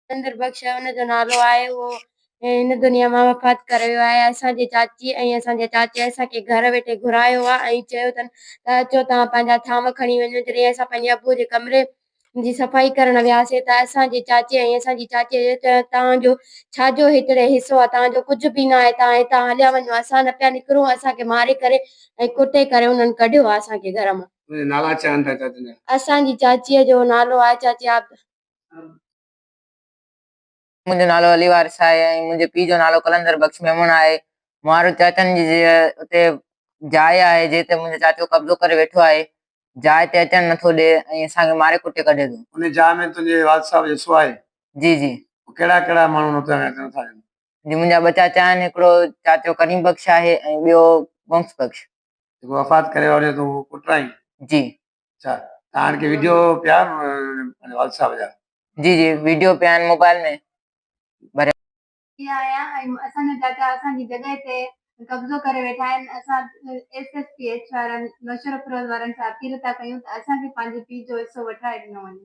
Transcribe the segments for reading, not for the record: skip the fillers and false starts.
قلندر بخش ان جو نالو آهي اهو هن دنيا مان وفات ڪري ويو آهي اسان جي چاچي ۽ اسان جي چاچي اسان کي گهر ويٺي گهرايو آهي ۽ چيو اٿن ته اچو توهان پنهنجا ٿانو کڻي وڃو جڏهن اسان پنهنجي ابو جي ڪمري جي صفائي ڪرڻ وياسين ته اسان جي چاچي ۽ اسان جي چاچي چيو توهان جو ڇا جو هتڙي حصو آهي توهان جو ڪجهه به نه آهي توهان هتان هليا وڃو اسان نه پيا نڪرون اسان کي ماري ڪري ۽ ڪٽي ڪري انهن ڪڍيو آهي اسان کي گهر مان. نالا ڇا آهن چاچن جا؟ اسان جي چاچيء جو نالو آهي چاچي عابده. منهنجو نالو علي وارث آهي ۽ منهنجي پيء جو نالو قلندر بخش ميمڻ آهي. مهارو چاچن جي اتي جاء آهي جنهن تي منهنجو چاچو قبضو ڪري ويٺو آهي. جاء تي اچڻ نٿو ڏي ۽ اسان کي ماري ڪٽي ڪڍي ٿو. انهي جاء ۾ تنهنجي والد صاحب جو حصو آهي؟ جي جي. ڪهڙا ڪهڙا ماڻهو اتي اچڻ نٿا ڏين؟ جي منهنجا ٻه چاچا آهن هڪڙو چاچو ڪريم بخش آهي ۽ ٻيو غوث بخش. جيڪو وفات ڪري ويو آهي تون پٽ آهين؟ جي. اڇا توهان کي ويڊيو پيا آهن والد صاحب جا؟ جي جي ويڊيو پيا آهن موبائل ۾ ڀريا. ٿي آيا ۽ اسان جا چاچا اسان جي جڳهه تي قبضو ڪري ويٺا آهن اسان ايس ايس پي ايڇ وارن نوشهروفيروز وارن سان اپيل ٿا ڪيون ته اسان کي پنهنجي پيء جو حصو وٺرائي ڏنو وڃي.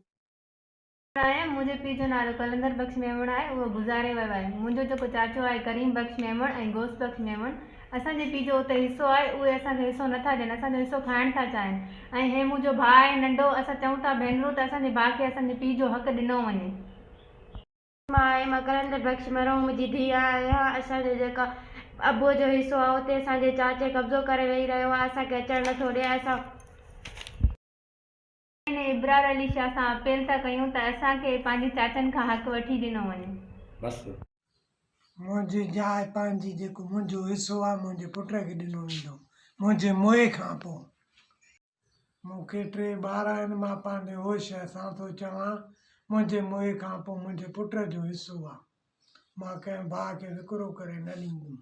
آهي منهنجي پيء جو نالو قلندر بخش ميمڻ آهي اهو گذاري ويو آهي منهنجو جيڪو چاچو آهي ڪريم بخش ميمڻ ۽ غوث بخش ميمڻ اسان جي پيء جو اتي حصو آهي اهي اسان کي حصو نٿا ڏين اسان جو حصو کائڻ ٿا چاهين ۽ هي منهنجو ڀاء آهي ننڍو اسان چئون ٿا ڀينرون ته اسان جي ڀاء کي اسان جي پيء جو حق ڏنو وڃي. مان آهي مان قلندر بخش مرحوم جي ڌيء آهيان اسان جو جيڪا ابوء جو حصو آهي اتي اسان جي چاچي قبضو ڪري ويهي رهيو آهي اسان کي اچڻ نٿو ڏي اسان. ۽ ابرار علي شاهه سان اپيل ٿا ڪيون ته اسان کي پنهنجي چاچن کان حق وٺي ڏنو وڃي. بس. منهنجي جاء پنهنجي جيڪو منهنجو حصو آهي منهنجي پٽ کي ڏنو ويندو منهنجي موئي کان پوء. مون کي ٽي ٻار آهن مان پنهنجي هوش سان ٿو چوان منهنجي موئي کان پوء منهنجي پٽ جو حصو آهي مان ڪنهن ڀاء کي وڪرو ڪري نه ڏيندم.